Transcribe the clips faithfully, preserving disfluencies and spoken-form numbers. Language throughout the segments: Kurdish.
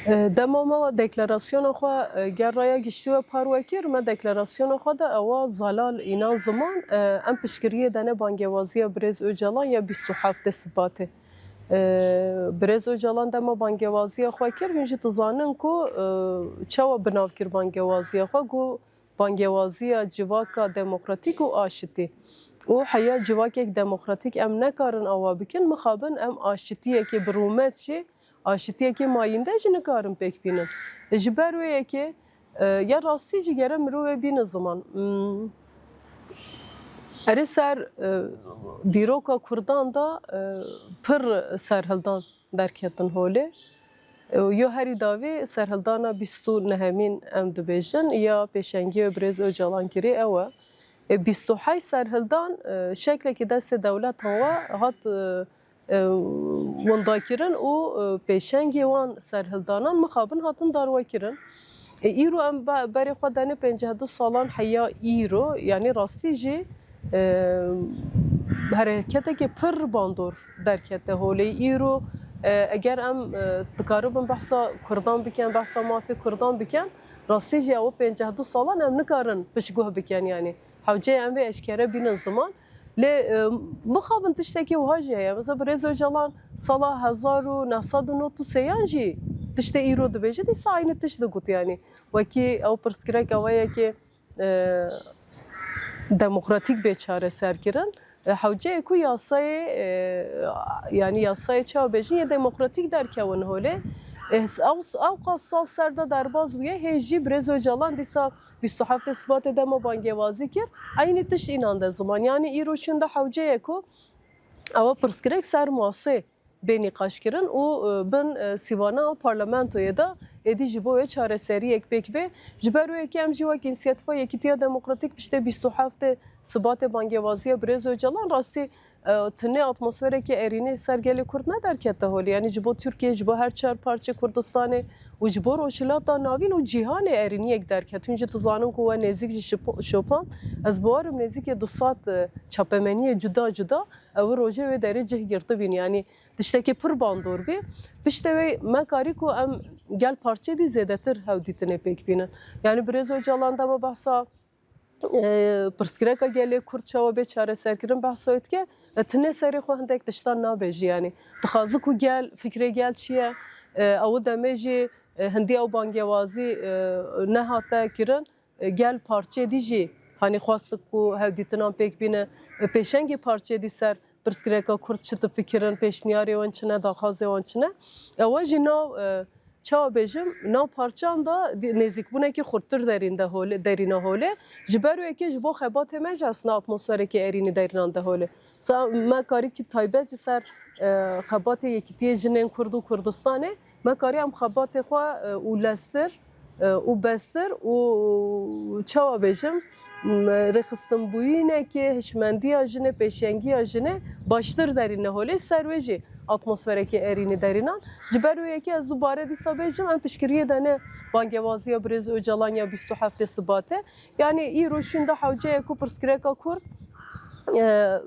E, dema me deklarasyona xwe, e, ger raya giştî we parve kir, me deklarasyona xwe de ewa zelal înan ziman, e, em piştgiriyê dene bangewaziya birêz Ocalan ya bîst û heftê Sibatê. E, birêz Ocalan dema bangewaziya xwe kir, hûn jî dizanin ku, e, çawa binav kir bangewaziya xwe, ku bangewaziya civaka demokratîk û aşitî. Û heya civakek demokratîk em nekarin awa bikin, mixabin em aşitiyekê bi rûmet jî, aşitiyekê mayînde jî nikarin pêk bînin. Ji ber wê yekê, e, ya rastî jî gere mirovê bîne ziman. Hmm. Erê ser, e, dîroka Kurdan de, e, pir serhildan derketin holê. Û yo herî dawî serhildana bîst û nehemîn em dibêjin, ya pêşengiyê birêz Ocalan kirî ew e. E, bîst û heşt serhildan, e, şeklekî destê dewletan we hat, e, e, windakirin û, e, pêşengê wan serhildanan mixabin hatin darwekirin. E, îro em be-, berê xwe denê pêncî du salan heya îro, yanî rastî jî, e, hereketekê pir bandor derkete holê. Îro, e, eger em, e, dikaribin behsa Kurdan bikin, behsa mafê Kurdan bikin, rastî jî ew pêncî du salan em nikarin piştguh bikin, yanî. Hewce em vê eşkere bînin ziman. Lê, e, mixabin tiştekî wiha jî heye. Mesela birêz Ocalan sala hezar û neh sed û nod û sêyan jî tiştê îro dibêje, dîsa eynî tişt digot, yanî. Wekî ew pirsgirek ew e yekê, e, demokratîk bê çareserkirin. E, hewce ye ku yasayê, e, yanî yasayê çawa bêjin, yê demokratîk derkewin holê. E, ew, ew qas sal ser de derbas bûye, hê jî birêz Ocalan dîsa bîst û heftê Sibatê dema bangewazî kir, eynî tişt înan de ziman. Yanî îro şûnde hewce ye ku ewa pirsgirêk ser masê bê nîqaşkirin û, e, bin, e, sîvana parlamentoyê de êdî ji bo wê çareseriyek pêk bê. Ji ber wê yekê em jî wek Însiyatîfa Yekîtiya Demokratîk piştê bîst û heftê Sibatê bangewaziya birêz Ocalan rastî, e, tinê atmosferekê erînî ser gelê Kurd nederkete holê. Yanî ji bo Tirkiye, ji bo her çar parçe Kurdistanê û ji bo Rojhilata Navîn û cîhanê erîniyek derket. Hûn jî dizanin ku we nêzîk ji şipo-, şopan, ez bawerim nêzîkê du sed, e, çapemeniyê cuda cuda ew rojê wê derê cih girtibîn. Yanî tiştekî pir bandor bî. Piştê wê me karî ku em gel parçeyê dî zêdetir hewdîtinê pêk bînin. Yanî birêz Ocalan dema behsa, e, pirsgirêka gelê Kurd çawa bê çareserkirin behsa wê dike, e, tinê serê xwe hindek tiştan nabêjî, yanî. Dixwazi ku gel, fikrê gel çi ye? E, ew demê jî, e, hindî ew bangewazî, e, nehate kirin. E, gel parçeyê dî jî, hanî xwestik ku hewdîtinan pêk bîne, e, pêşengê parçeyê dî ser pirsgirêka Kurd çi difikirin, pêşniyarê wan çi ne, daxwazê wan çi ne. Ewa jî nav, e, çawa bêjim, nav parçan de dî-, nêzîkbûnekî xurttir derîn de holê, derîne holê. Ji ber wê yekê ji bo xebatê me jî aslında atmosferekê erînî derînan de holê. Sa me karî ki taybet ji ser, e, xebatê Yekîtiyê Jinên Kurd û Kurdistanê, me karî em xebatê xwe, e, û lestir, e, û bestir û çawa bêjim, m-, rêxistinbûyînekê, hişmendiya jinê, pêşengiya jinê baştir derîne holê, ser wê jî atmosferekê erînî derînan. Ji ber wê yekê ez dubare dîsa bêjim, em piştgiriyê de ne bangewaziya birêz Ocalan ya bîst û heftê Sibatê. Yanî îro şûnde hewce ye ku pirsgirêka Kurd, e,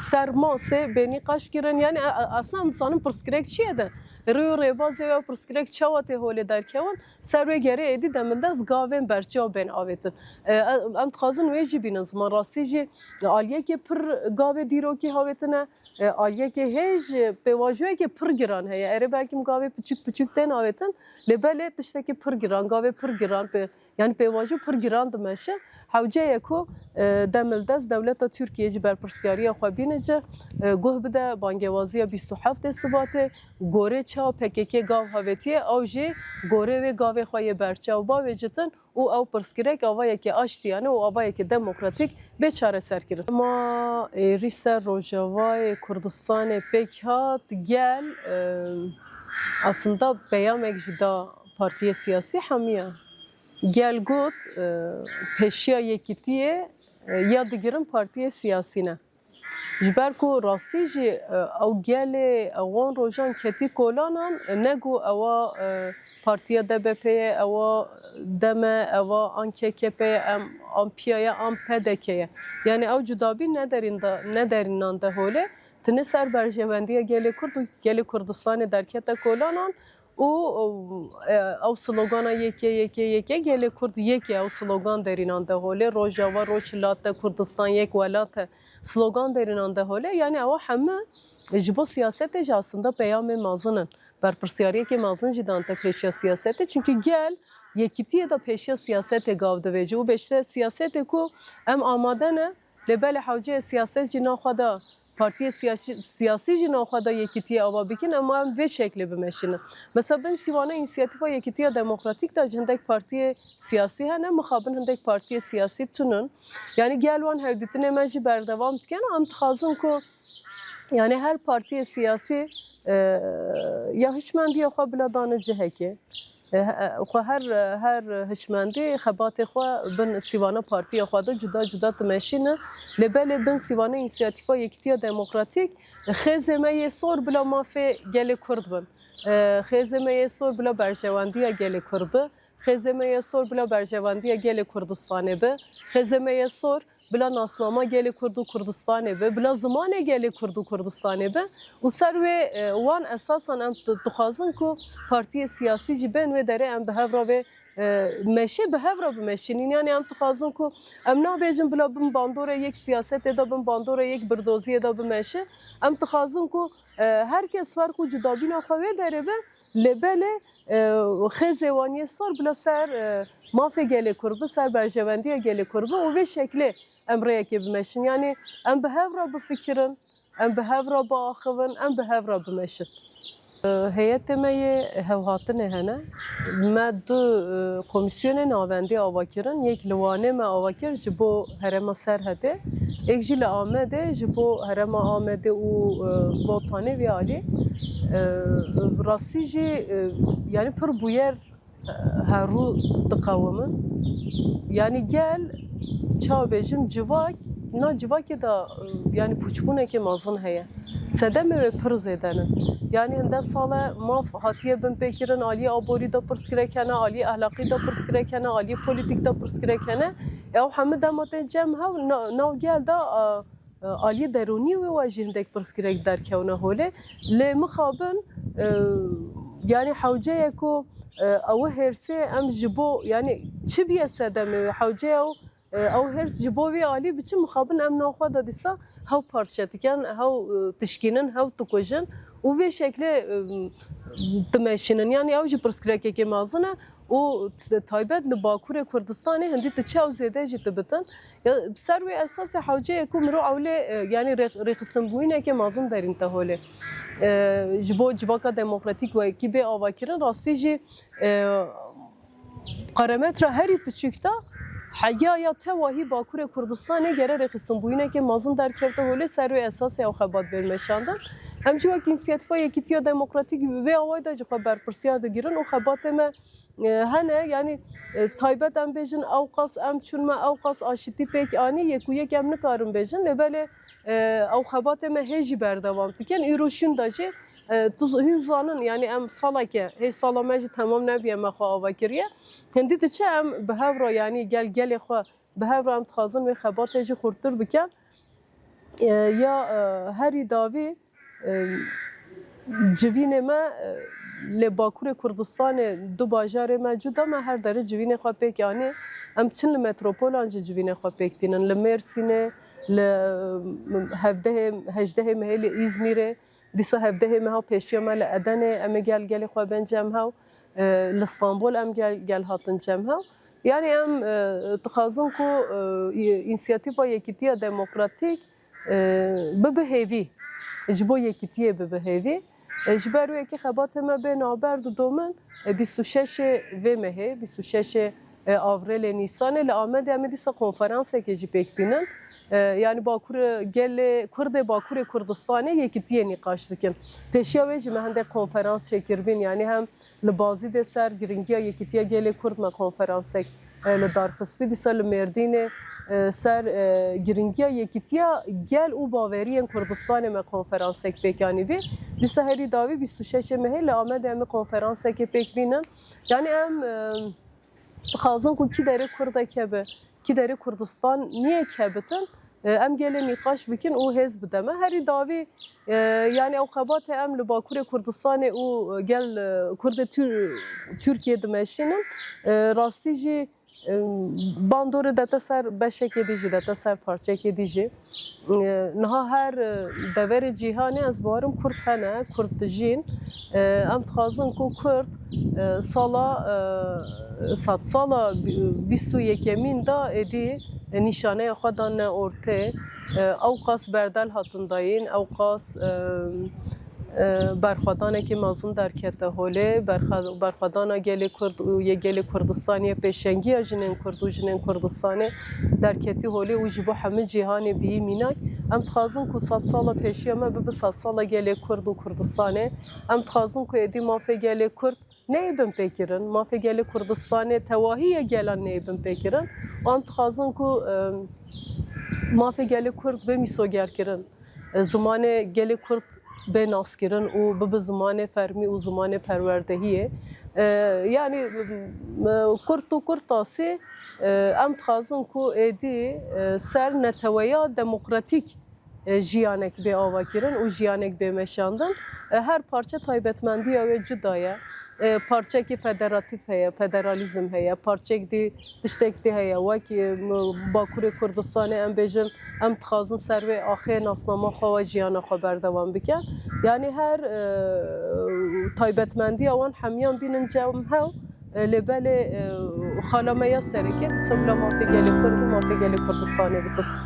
ser masê bê nîqaş kirin. Yanî, e, e, aslında em dizanin pirsgirêk çi ye de? Rê û rêbazê wê pirsgirêk çawa tê holê derkewin? Ser wê gerê êdî demildest gavên berçav bên avêtin. E, e, em dixwazin wê jî bînin ziman. Rastî jî aliyekê pir gavê dîrokî havêtine, e, aliyekê hêj, e, pêvajoyekê pir giran heye. Erê belkî gavê piçûk piçûk tên avêtin. Lê belê tiştekî pir giran, gavê pir giran pê Yanî pêvajo pir giran dimeşe. Hewce ye ku, e, demildest dewleta Tirkiyê ji berpirsiyariya xwe bîne cih, e, guh bide bangewaziya bîst û heftê Sibatê, gorê çawa P K K gav havêtiye, ew jî gorê wê gavê xwe yê berçav bavêjitin û ew pirsgirêk avayekê aştiyane û avayekê demokratîk bê çareserkirin. Ma êrî ser Rojavayê Kurdistanê pêk hat, gel, e, aslında peyamek jî da partiyê siyasî hemiya. Gel got, e, pêşiya yekîtiyê, e, ya digirin partiyê siyasî ne. Ji ber ku rastî jî, e, ew gelê, e, wan rojan ketî kolanan, e, ne ku ewa, e, partiya D B P ye, ewa dem e, ewa an K K P ye, em an piya ye, an P D K ye. Yanî ew cudabî ne derîn de, ne derînan de holê. Tinê ser berjewendiya gelê Kurd û gelê Kurdistanê derkete kolanan û, e, ew slogana yekê, yekê, yekê, gelê Kurd yekê ew slogan derînande holê. Rojava, Rojhilate, Kurdistan yek welate slogan derînande holê. Yani ewa hemû ji bo siyasetê jî aslında peyamê mezin in. Berpirsiyariyekê mezin jî dante pêşiya siyasetê. Çünkü gel yekîtiyê de pêşiya siyasetê gav divêje. Û beşte siyasetê ku em amade ne, lê belê hewceyê siyaset jî naxwe de partiyê siyasî, siyasî jî navxwe de yekîtiyê ava bikin, ema em vê şeklê bimeşînin. Mesela bin sîwana Însiyatîfa Yekîtiya Demokratîk de ji hindek partiyê siyasî hene, mixabin hindek partiyê siyasî tunin. Yani gel wan hevdîtinê me jî berdewam dikin. Em dixwazin ku yani her partiyê siyasî, e, ya hişmendiya xwe bila dane cihekê. E, he-, xwe her, her hişmendî xebatê xwe bin sîvana partiya xwe de cuda cuda dimeşîne. Lê belê bin sîvana Însiyatîfa Yekîtiya Demokratîk, xêzê me yê sor bila mafê gelê Kurd bin. E, xêzê me yê sor bila berjewendiya gelê Kurd bi. Xêzê me yê sor bila berjewendiya gelê Kurdistanê bi. Xêzê me yê sor bila nasnama gelê Kurd û Kurdistanê be, bila zimanê gelê Kurd û Kurdistanê be û ser wê, e, wan esasan em di-, dixwazin ku partiyê siyasî jî bên wê derê em bi hev re vê, e, meşê bi hev re bimeşînin. Yani em dixwazin ku em nabêjin bila bin bandorê yek siyasetê de, bin bandorê yek birdoziyê de bimeşe. Em dixwazin ku, e, her kes ferq û cudabîna xwe wê derê be, lê belê, e, xêzê wan yê sor bila ser, e, mafê gelê Kurd bi, ser berjewendiya gelê Kurd bi û vê şeklê em rêyekê bimeşin. Yani em bi hev re bifikirin, em bi hev re biaxivin, em bi hev re bimeşin. E, heyetê me yê hevhatinê hene. Me du, e, komîsyonê navendî ava kirin. Yek li Wanê me ava kir ji bo herêma Serhetê. Yek jî li Amedê ji bo herêma Amedê û, e, Botanê vê alî. E, rastî jî, e, yani pir bûyer herû diqewimin. Yani gel, çawa bêjim, civak, na civakê de, yani pûçbûnekê mezin heye. Sedemê wê pir zêde ne. Yani hinde sal e maf hatiye binpêkirin, aliyê aborî de pirsgirêk hene, aliyê ehlaqî de pirsgirêk hene, aliyê polîtîk de pirsgirêk hene. Ew hemû dema tên cem hev, na-, nav gel de, e, e, aliyê derûnî wê wa jî hindek pirsgirêk derkewne holê. Lê mixabin, e, yani hewce ye ku, e, ew hêrsê em ji bo, yani çi biye sedemê wê, hewce ye ew, e, ew hêrs ji bo vê alî biçin, mixabin em navxwe de dîsa hev parçe dikin, hev, e, tişkînin, hev dikujin û vê şeklê, e, dimeşînin. Yani ew jî pirsgirêkekê mezin e. û t-, taybet li Bakurê Kurdistanê hindî diçe ew zêde jî dibitin. Ya, bi ser wê esasê hewce ye ku mirov ewlê, e, yani rê-, rêxistinbûyîneke mezin derîn te holê. E, ji bo civaka demokratîk wekî bê avakirin, rastî jî, e, qeremetra herî piçûk de heya ya tewahî Bakurê Kurdistanê gere rêxistinbûyîneke mezin derkevte holê, ser wê esasê ew xebat bên meşandin. Em jî wek Însiyatîfa Yekîtiya Demokratîk vê awayî de ji xwe berpirsiyar digirin û xebatê me e, hene, yani, e, taybet em bêjin, ew qas em çûn me, ew qas aşitî pêk anî, yek û yek em nikarin bêjin, lê belê, e, ew xebatê me hê jî berdewam dikin. Îro şûn de jî, e, tu z-, hûn zanin, yani em saleke, hê sala me jî temam nebiye me xwe ava kiriye. Hindî diçe em bi hev re, yani gel gelê xwe bi hev re em dixwazin wê xebatê jî xurttir bikin. E, ya, e, herî dawî, e, civînê me, e, lê Bakurê Kurdistanê du bajarê me cuda me her derê civînê xwe pêk anî. Em çin li metropolan jî civînê xwe pêk tînin. Li Mêrsînê, li, e, hevdehê, hejdehê mehê li Îzmîrê, dîsa hevdehê meha pêşiya me li Edenê, em ê gel gelê xwe bên cem hew. E, li Stenbol em gel, gel hatin cem hew. Yani em, e, dixwazin ku, e, Însiyatîfa Yekîtiya Demokratîk, e, bibe hêvî, ji bo yekîtiyê bibe hêvî. E, ji ber wê yekê xebatê me bê navber didomin, e, bîst û şeşê vê mehê, bîst û şeşê, e, Avrêlê Nîsanê li Amedê em ê dîsa konferansekê jî pêk bînin. E, yani Bakurê, gelê Kurdê Bakurê Kurdistanê yekîtiyê nîqaş dikin. Pêşiya wê jî me hindek konferans çêkiribîn, yani hem li Bazîdê ser giringiya yekîtiya gelê Kurd me konferansek, e, li dar xistbî. Dîsa li Mêrdînê, e, ser, e, giringiya yekîtiya gel û baweriyên Kurdistanê me konferansek pêk anîbî. Dîsa herî dawî bîst û şeşê mehê li Amedê em ê konferansekê pêk bînin. Yani em, e, dixwazin ku kî derê Kurdek hebe, kî derê Kurdistan niyek hebitin, E, em gelê nîqaş bikin û hêz bide me. Herî dawî, e, yanî ew xebatê em li Bakurê Kurdistanê û gel, e, Kurdê Tür-, Tirkiyê dimeşînin, e, rastî jî, e, bandorê dete ser beşekê dî jî, dete ser parçekê dî jî. E, niha her, e, deverê cîhanê ez bawerim Kurd hene, Kurd dijîn. E, em dixwazin ku Kurd, e, sala, e, sedsala bîst û yekemîn de êdî nîşaneya xwe danine ortê. E, ewqas berdel hatin dayîn, ewqas, e, e, berxwedanekî mezin derkete holê, berxe-, berxwedana gelê Kurd û yê gelê Kurdistanê, yê pêşengiya jinên Kurd û jinên Kurdistanê derketî holê û ji bo hemî cîhanê bîyî mînak. Em dixwazin ku sedsala pêşiya me bibe sedsala gelê Kurd û Kurdistanê. Em dixwazin ku êdî mafê gelê Kurd neyê binpêkirin, mafê gelê Kurdistanê, tewahiya gelan neyê binpêkirin. Em dixwazin ku, e, mafê gelê Kurd bê mîsogerkirin, e, zimanê gelê Kurd bê naskirin û bibe zimanê fermî û zimanê perwerdehiyê. E, yanî, e, kurt û kurtasî, e, em dixwazin ku êdî, e, ser neteweya demokratîk, e, jiyanek bê avakirin û jiyanek bê meşandin. E, her parçe taybetmendiya wê cuda ye. E, parçekî federatîf heye, federalîzm heye, parçek dî tiştek dî heye, wek, e, m-, Bakurê Kurdistanê em bêjin, em dixwazin ser wê axê nasnama xwe û jiyana xwe berdewam bikin. Yanî her, e, taybetmendiya wan hemiyan bînin cem hev, e, lê belê, e, xala me ya sereke dîsa bila mafê gelê Kurd û mafê gelê Kurdistanê bitin.